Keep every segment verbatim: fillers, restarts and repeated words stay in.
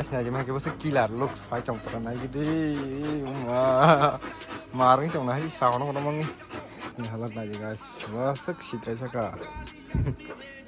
Guys, naidi mankhe bwswk killer looks phai tong pura naigidi. Uma. Marwng tong nai sa hono hono mangi. Ni halat naidi guys. Bwswk sitrai saka.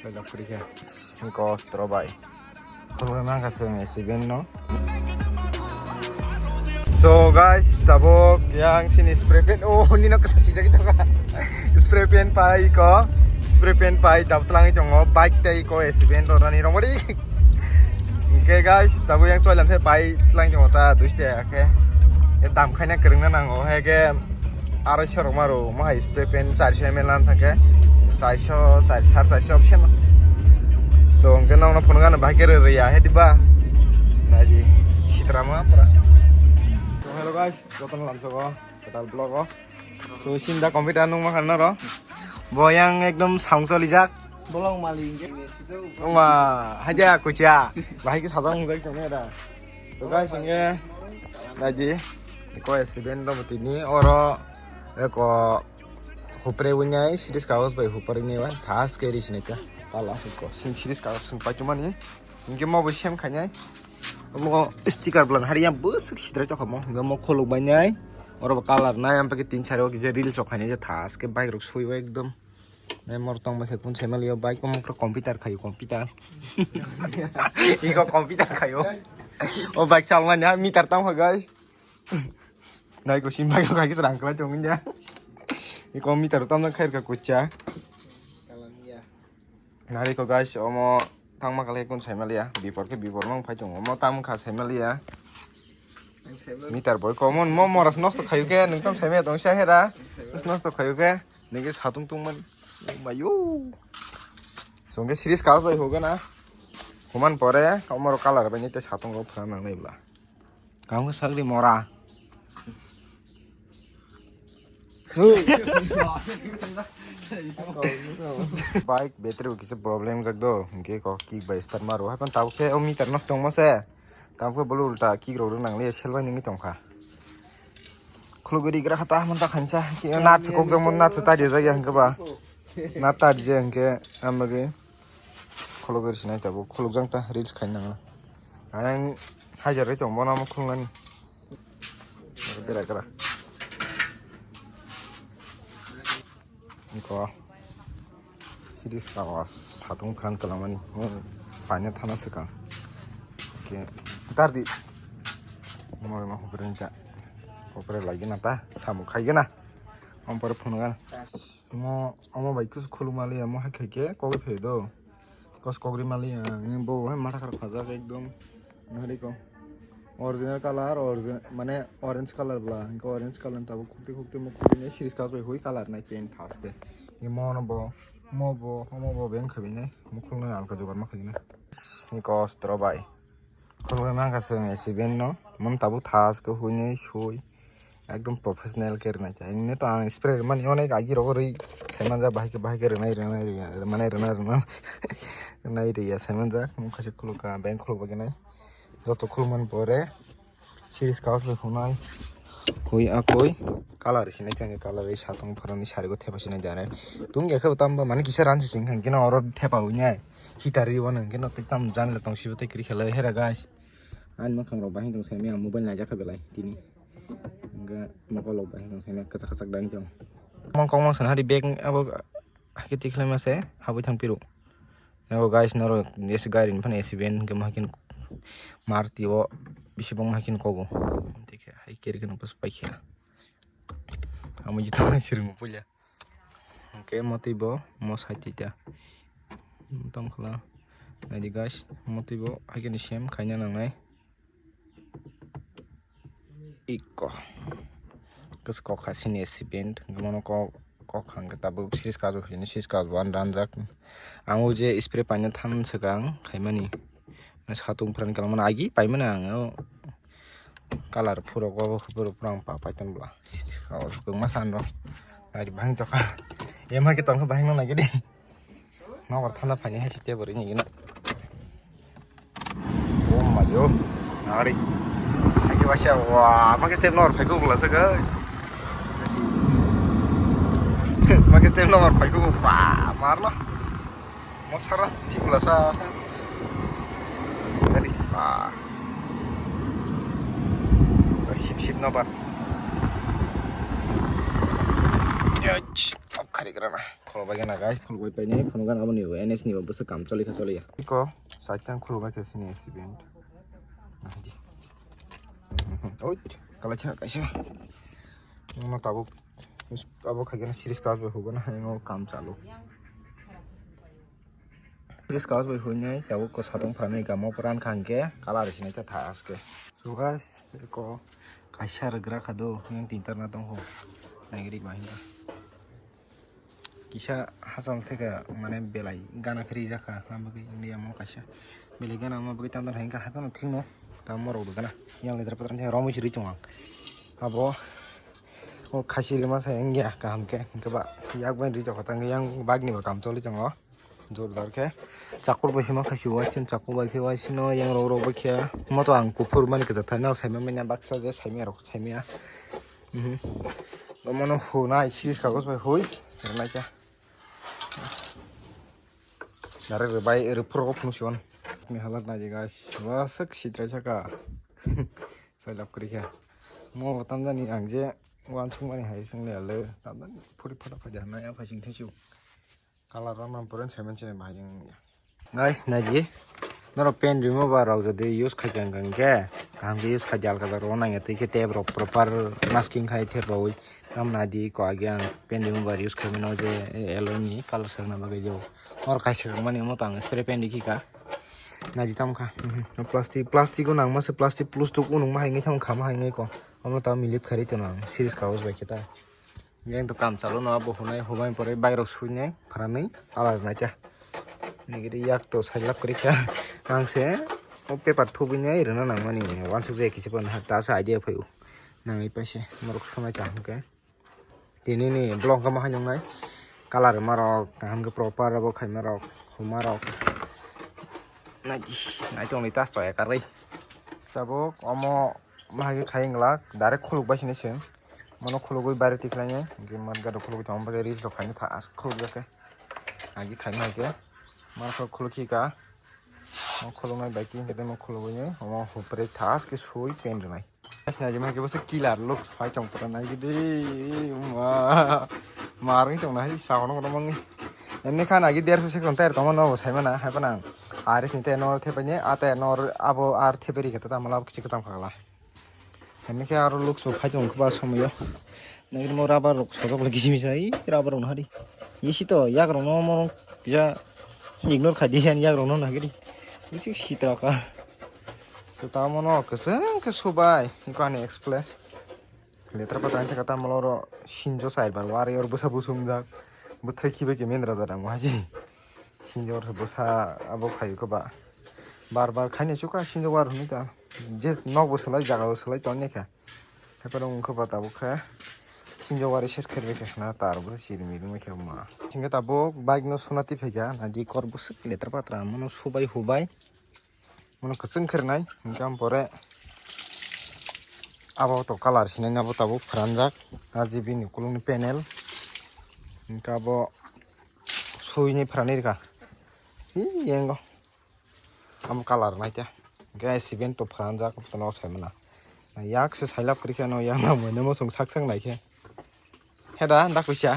Bai da phuri khe. Ni kostro bai. Khulumani mankha chwng accident no. So guys, tabuk yang sini spray paint. Oh, nino kasa sijak itu ka. Spray paint pai ko. Spray paint pai tabuk tlangi tongo. Bike tei ko accident rani romori. Oke guys, tabuk yang choilam the pai tlangi tongo ta duiste ake. Dam khaina kwrwngna nango. Hege Aroiso rok maro, mo hai spray pen charso M L lan thangkhe, charso, char, sar charso option. So, hwnkhe nokno phunukgano bahai khe rwrwya, he diba? Naidi, sitra ma pura. So, hello guys, jotono lamsogo, total vlog o. So, sinda computer nung ma khanna ro. Bo yang ekdom sound cholijak. Bolong mali hwnkhe. Oma, haja kucha. Bahai khe sajak mujak tong era. So guys, hwnkhe naidi. Eko accident do tini oro eko hupre winai series kagos bai hupre ni wan thas ke ri sineka. Kala eko sin series kagos sin paitumani. Hwnkhe mo bo sem khainai. Mo sticker blan hari yang bwswk sidra chokha mo. Hwnkhe mo khuluk bainai. Oro bo colour nai am pake tin sari o kisa reels rok khainai thas ke bike rok sui o ekdom. Nai mor tong bai khe kun sai mali o bike o mokro computer khayo computer. Iko computer khayo. O bike salmani ha meter tamo guys. Nai ko sim bike o khai kisa rang kwlai tong india. Iko meter tam na khair ka kucha. Nari ko guys omo tangma kale kun sai mali ya. Bipor ke bipor mang phai tongo. Omo tam kha sai mali ya. Meter boy common mo moras nosto khayo ke nung tam sai mali tong sa hera. Nosto khayo ke. Nege satung tungmani. Mayo. Songke series kaos bai hogana. Human pore omoro colour bai nite satung rok phana nangnai bla. Kamu sagri mora. Bike battery bo kisa problem jak do. Hingke ko kick bai start maro. Hapan tabo ke o meter nosto tongma se. Tamo khe bolo ulta kick rok rw nang le sel bai nungwi tong kha. Khulugwi rigra kha ta hamon ta khansa. Ki na chukuk jang mon na chuta ri jaya hingke ba. Na ta ri jaya hingke amagwi. Khulugwi sinai tabuk khuluk jang ta reels khai nang. Ayang hajar ri tong bono mo khulnani. Bera kra. Iko series ka o satung phan kwlangmani paina thana swkang. Ke tardi. Mo ma hupre nta. Hupre lagi na ta samung khai gana. Ompore phunukgan. Mo omo bai kus khulumali amo hai khai ke kogwi phai do. Kos kogri mali ang bo hai matha khara khajak ekdom. Nahari ko original color, origin mane orange color bla hingke orange color tabo khukti khukti mo khukti ne series ka hui color nai paint thas ke. Imo no bo mo bo omo bo beng khabi ne mo khulna alka jogar ma khabi ne. Ni kos tro bai. Khulna nang ka seng accident no mon tabo thas ke hui ne sui. Ekdom professional khe rwnai cha. Hingni to ang spray rwmani onek agi rogo rwi saimanjak bahai khe bahai khe rwnai rwnai rwnai rwnai rwnai rwnai rwnai rwya saimanjak. Mung khaise khuluk ka bank khuluk bagwi nai. Joto khulukmani pore series kaos bai hunai. Hui akoi color sinai thangkhe color ri satung pharani sarigo thepa sinai direct. Tungya khe tamba mani kisa ransi sing thangkhe no oro thepa wi nai. Hitar ri wano hwnkhe no tei tam janle tong sibo tei kwrwi khe lai hera guys. Ani mwkhang rok bahai tong saimaya mobile naijak kha belai tini. Hingke mokol rok bai hino sene kwchak kwchak dang tong. Mong kong mong sana hari bag abo hake tikhlai mase habui thang piru. Abo guys noro S gari ni phano S ben hingke mahakin Maruti o bisi bong mahakin kogo. Tike hai kiri kano pas paikha. Amo jitu sirung puya. Hingke motwi bo mo side tita. Tongkhla. Naidi guys, motwi bo haikhe ni same khaina nangnai. Ikko. Kos kok ha sini accident. Mono kok, kok hangke tabuk series kajo hini series kajo bo an ranjak. Ang o je spray paina than swkang khaimani. Satung pran kalamani agi paimani ang o. Color phuro go phuro phrang pa paiton bla. Kwbangma san rok. Ari bahing tokha. Ema ke tongkha bahing no nagidi. Nokar thana phani hai site bori ni gina. Oh my god. Ari. Agi basya wa, mage step nor phai ko bla sa guys. Mage step nor phai ko ba mar no. Mosara thik bla sa. Ari ba. Sip no bar. Yoch, top khari grana. Kholo bai gana guys, kholo bai paini, phone gana aboni N S ni bo bwswk kam choli kha choli ya. Ko, side tang kholo bai kha sini accident. Nahdi. Oi, kala cha kaisa. Mo tabuk, abo kha gana series kaos bai hugana, mo kam chalu. Series kaos bai huinai, tabuk ko satong phranai gamo pran khangke, kala risi nai ta tha aske. So guys, ko kaisa rwgra kha do, yang tintar na tong ho. Nai gari ba hinda. Kisa hasal theka mane belai gana khri jakha, nang bagwi India mo kaisa. Belai gana mo bagwi tamdan hengka haphano thingno. Tam morok do gana. Yang ledra patran thai romo siri tong ang. Abo o khasi rima sa engya kaham ke. Hingke ba yak bai ri jokha tang yang bagni ba kam choli tongo. Jordar khe. Chakur bai sima khasi waising chakur bai khe waising no yang rok rok bai khe. Mo to ang kuphur mani kajak thani no saima manya baksa je saimya rok saimya. Mhm. Omono hunai series kagos bai hui. Rwnaikha. Direct rwbai, rwphuru phunuk sigon. Ni halat naidi guys. Waswk sitrai saka. Sailap kwrwikha. Mo tamjani ang je wansukmani hai swnglaiya le. Tamjani phuri photo khaidi hanai a phaising thaisu. Color rok nang pore seven chini bahai wngya. Guys, naidi. Norok pen remover rok jodi use khaikha hwnkhe, kaham khe use khaidi alka jora o nangya tei khe tep rok proper masking khai tep rwi. Tam naidi ko age ang pen remover use khaimano je, eh, alloy ni color swrwngna bagwi jo. Norok kaisa swrwngmani omo to ang spray pen rikhi kha. Naidi tam kha. Mhm. Plastic, plastic o nangma se plastic plustuk unukma hai wngwi tamo khama hai wngwi ko. Omo to milip kharwi tono ang series kagos bai khe ta. Yang to kam chalo no abo hunai hubai pore bike rok suinai pharanwi ala rwnai ta. Nigiri yak to sailap kwrwi kha. Ang se o paper thubui nai rwna nangmani wansuk jaya kisa phano ta sa idea phai o. Nangwi paise norok sonai ta hwnkhe. Tini ni vlog kama hai nungnai color ma rok kaham khe proper abo khaima rok huma rok. Nai nai tongni ta soya karwi. Tabuk omo mahai khai wngla direct khuluk bai sini se. Mono khulugwi baire tikhlainai, hwnkhe mat gado khulugwi tongma bagwi reels rok khaina tha, as khulukjak khe. Agi khaima hai khe, mar khuluk khuluk khika. O khuluknai bai khe, hwnkhe tei mo khulugwi nai, omo hupre tha, as khe sui pen rwnai. As nai jima hai khe bwswk killer looks phai tong pura nai gidi, ma. Mar wngwi tong nai, sa hono kono mangwi. Emni khan agi derso second tayar tongma nobo saimana, hai phano ang. Ares ni tayar no thepai ni, a tayar no abo ar thepai ri khe ta, ta mala kichi kwcham khagla. Hini khe aro looks bo phai tongo ba somoyo. Nangkhe mo rubber rok sojak lai kisi misa, ih, rubber rok nahari. Isi to yak rok no mo ya ignore khai di, yak rok no nahari. Isi sitra ka. So tamo no kwchwng khe subai, iko ani express. Letra pa tang thaka tamo oro sinjo saibar wari or bwsa bwsung jak. Bwthai khibai khe mendra jara mo haji. Sinjo or bwsa abo khai ko ba. Bar bar khaini chuka sinjo war hwnwi ta. Je nok bo swlai, jaga bo swlai tongni kha. Haphano wngkha ba tabuk khe sinjo wari ses khairwi khe khna tar bo siri miri ma khe ma. Singkhe tabuk bike no suna tiphaikha, nadi kor bwswk letra patra mono subai hubai. Mono kwchwng khairnai, hingkhe ampore abo to color sinai abo tabuk phranjak, R G B ni kulungni panel. Hingkhe abo suini phranwi rwkha. Hi, yengo. Amo color nai te. Hingke seven to phranjak, to no sai mana. Yak se sailap kri khe no, yang nang mano mo song sak sak nai khe. Heda, dak kuisa.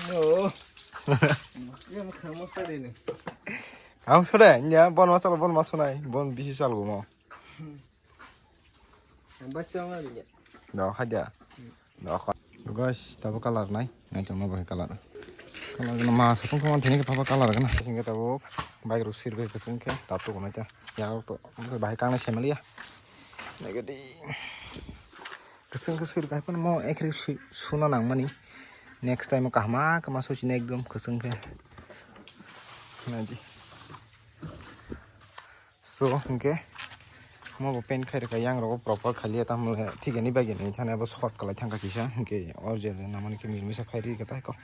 No. Yang khamo sare ni. Ang sore, nya bon ma salo, bon ma sonai, bon bisi sal gumo. Ang bacha ma ni. No, haja. Guys, tabo color nai. Nai chong no bai color. Color gana ma sa tong khe thini khe papa color gana. Sing khe tabo bike rok sir bai kwchwng khe tap to nai ta. Ya rok to bahai kangnai sai maliya. Nai gadi. Kwchwng khe sir bai phan mo ekri suna nang mani. Next time kahma kahma susi ekdom kwchwng khe. Nai di. So, hingke, mo bo paint khai rwkha, yang rogo proper khaliya, tamle thik ani bagwi ni thani abo short kalai thangkha kisa, hingke original namani khe mil misa khai rikha tai ko.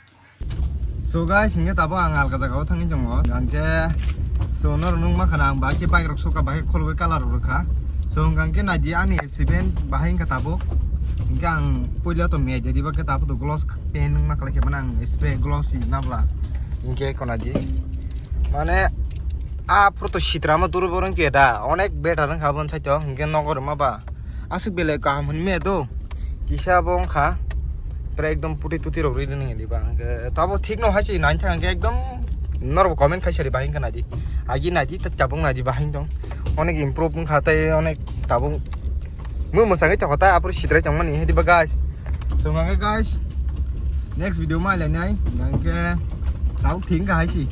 So guys, hingke tabo ang alga jagao thangwi tongo, hingke so norok nukma khana ang bahai khe bike rok sokha, bahai khe kholobwi color rok rwkha. So hingke naidi ani accident bahai wngkha tabo, hingke ang puila to mia jadi ba khe tabo to gloss paint wngma khlai khe mano ang spray gloss ni nabla, hingke khona di mane. A photo sitra ma duri borong ke da, onek better wngkha aboni side o, hingke nogo rwma ba Aswk belai kaham hwnmaya do. Kisa bo wngkha. Pura ekdom puti tuti rok rwi rwni di ba. Hwnkhe tabo thik no hai se nai thang hwnkhe ekdom norok comment khai sari bahai wngkha nai di. Agi nai di tabuk nai di bahai tong. Onek improve wngkha tei onek tabuk. Mui mwsangwi tongkha ta apor sidrai tongmani hai di ba guys. So hwnkhe guys, next video ma lainai hwnkhe tabuk thik wngkha hai se.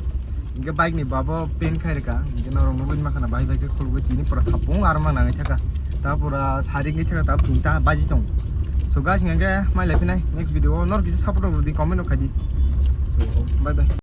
Hwnkhe bike ni babo paint khai rwkha. Hwnkhe norok nugwi mankha na bike bai khe khulugwi tini pura sapung arma nangwi thaka. Ta pura sarik ni thaka ta phung ta baji tong. So guys, hwnkhe mai lai phinai next video o norok kisa support rw di comment rok khai di. So bye bye.